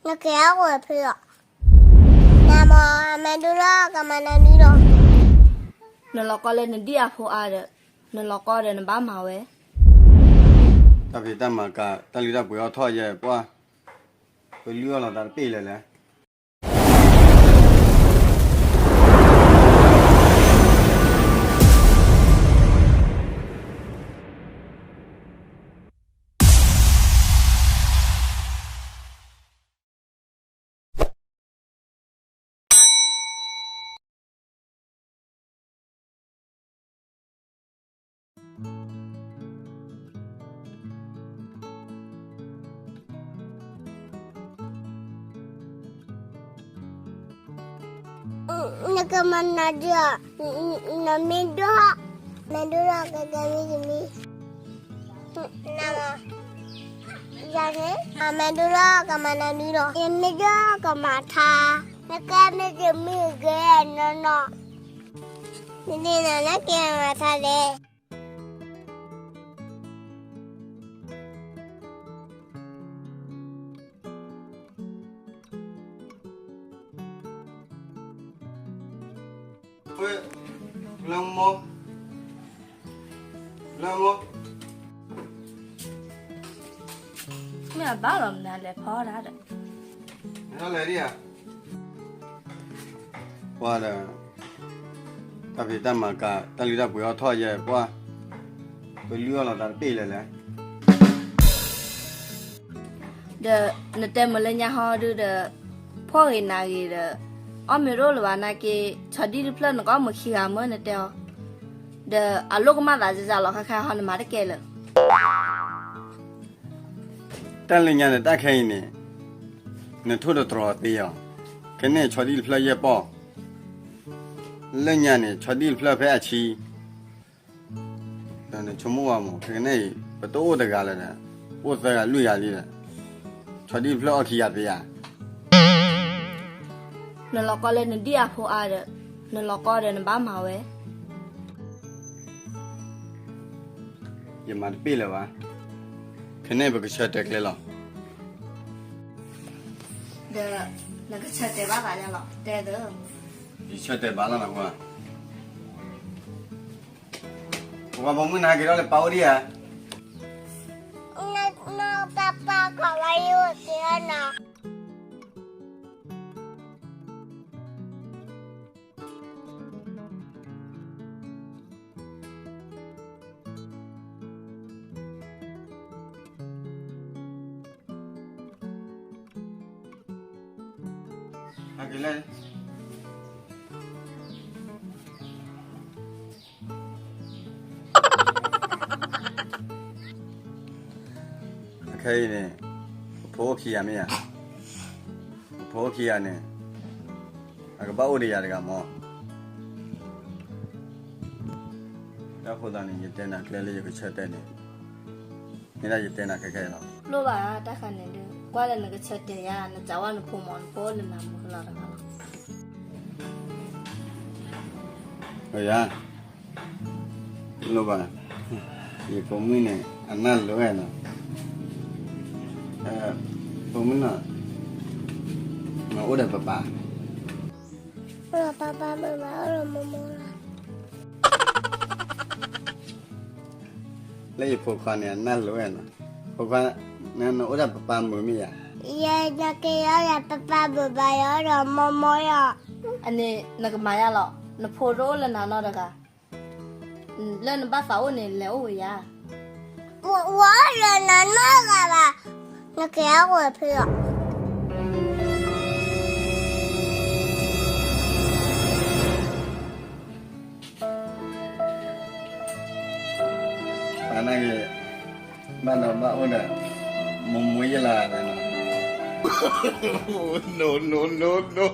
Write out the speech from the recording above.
နကဲအဝဲဖဲလီၤ. နမ့ၢ်အမဲာ်ဒိၣ်လီၤ ကမၤနၤဒုလီၤ. နလီၤကီလၢနဒံၣ်အဖိအါဒီး, နလီၤကီဒီးနဘၣ်မၤဝဲ. တၢ်ဖံးတၢ်မၤကၤ တၢ်လုၢ်တၢ်ပှ့ၤအီၣ်ထီၣ်ယဲၢ်ပှၢ်, ပလုၢ်အီၣ်လီၤသးတပ့ၢ်လၢၤလဲၣ်. နကမၤနၤဒုလီၤ, နမ့ၢ်ဒိၣ်, မ့ၢ်ဒိၣ်လီၤ ကကဲမ့ၢ်တမံၤ, နမ့ၢ်, ယၤန့ၣ် အမဲာ်ဒိၣ်လီၤကမၤနၤဒုလီၤ, ယမ့ၢ်ဒိၣ်ကမၤထါ, နကဲမ့ၢ်တမံၤကဲနီၢ်နီၢ်, နဒ်နၤလၢကဲမၤထါလဲၣ်. လၢမိၢ်, လၢမိၢ်, မ့ၢ်အဘၣ်လီၤမနုၤလဲၤဖီတၢ်ဒီး, လဲၤဒ်ဧါ, ပှၢ်ဒီး, တၢ်ဖံးတၢ်မၤကၤ တၢ်လုၢ်တၢ်ပှ့ၤအီၣ်ထီၣ်ယဲၢ်ပှၢ်, ပလုၢ်အီၣ်လီၤသးတပ့ၢ်လၢၤလဲၣ်. ဒီးနတဲမုာ်လၢညါဟီဒုဒီး, ဖှီၣ်ဂ့ၤနးဂ့ၤဒီး, အီၣ်မ့ၢ်တအိၣ်လၢၤဘၣ်နာ်က့, ဆီဒံၣ်တဖျၢၣ်နကအီၣ်မုာ်ခံဂၤမ့ၢ်နတဲအီၤ, ဒီးအလိၣ်ကမၣ်သးစ့ၢ်ကီးလီၤ ခဲခါဟီနမၤတကဲလၢၤ. တၢ်လၢညါန့ၣ် တၢ်ခဲအံၤန့ၣ်, နထိၣ်တတြီၤသ့အီၤ, ခဲန့ၣ်ဆီဒံၣ်တဖျၢၣ်ယဲၢ်ပီၢ်, လၢညါန့ၣ် ဆီဒံၣ်တဖျၢၣ်ဖဲအဆံ ဒီးနဆိကမိၣ်ဝဲမး ခဲကနံၣ်အံၤ ပတအိၣ်တဂၤလၢၤဒီး, အိၣ်သၢဂၤလွံၢ်ဂၤလံဒီး, ဆီဒံၣ်တဖျၢၣ်အီၣ်ခံဂၤသ့ဧါ. နလီၤကီလၢနဒံၣ်အဖိအါဒီး, နလီၤကီဒီးနဘၣ်မၤဝဲ. ယမၤတပ့ၢ်လၢၤဘၣ်, ခဲန့ၣ်ပကဆၢတဲာ်ကျဲလီၤ. ဒီးနကဆၢတဲာ်ဘၣ်သးလီၤ တဲသၢ, ယဆၢတဲာ်ဘၣ်လီၤနကွၢ်. ပှၤပိာ်မုၣ်နၤဟဲက့ၤထီၣ်လၢပၢ်အိၣ်ဒံးဧါ. နပၢ်ပၢ်ကီးဝဲယိၣ်က့ၤနၤ. ဟဲက့ၤလဲၣ်. အခဲအံၤန့ၣ်, ပဖိအိၣ်ခံဂၤမ့ၢ်ဧါ, ပဖိအိၣ်ခံဂၤန့ၣ်, အကဘၣ်အိၣ်ဒီးယၤတဂၤမး. တၢ်ဃိသးန့ၣ် ယတဲနၤကျဲလၢယကဆၢတဲာ်န့ၣ်, မ့ၢ်ဒၣ်ယတဲနၤခဲခဲအံၤလီၤ. လိၣ်ဘၣ်တၢ်ခါန့ၣ်ဒီး ကွၢ်လၢနကဆၢတဲာ်ယၤ နစံးဝဲနဖိမး နဖိအိၣ်လၢနၤမးကလီၤတဂၤလီၤ. ယၤ, လိၣ်ဘၣ်, ယဖိမုၣ်န့ၣ် အနၢ်လိၤဝဲနီၤ, ဖိမုၣ်နီၤ, နအိၣ်ဒီးပၢ်ပၢ်, အိၣ်ဒီးပၢ်ပၢ်မုာ်မး အိၣ်ဒီးမိၢ်မိၢ်လီၤ. လၢယဖိခွါန့ၣ် အနၢ်လိၤဝဲနီၤ, ဖိခွါ, နအိၣ်ဒီးပၢ်ပၢ်မုာ်မ့ၢ်ဧါ. ယက့ၤအိၣ်ဒီးပၢ်ပၢ်မုာ်ဘၣ်ယၤဒီးမိၢ်မိၢ်လီၤ. အန့ၣ်နကမၤယၤလီၤ, နဖိတအိၣ်လၢနၤနီတဂၤ, လၢနဘၣ်သးအိၣ်န့ၣ် လဲၤအိၣ်ဝဲယၤ. ဝဲအိၣ်လၢနၤနီတဂၤဘၣ်, နက့ၤအိၣ်ဝဲဖဲလီၤ. ပနာ်က့ၤ, ဘၣ်ဒီးဘၣ်အိၣ်ဒီး, မိၢ်မိၢ်ယလၢ်ဒီးနီၤ, no no no no.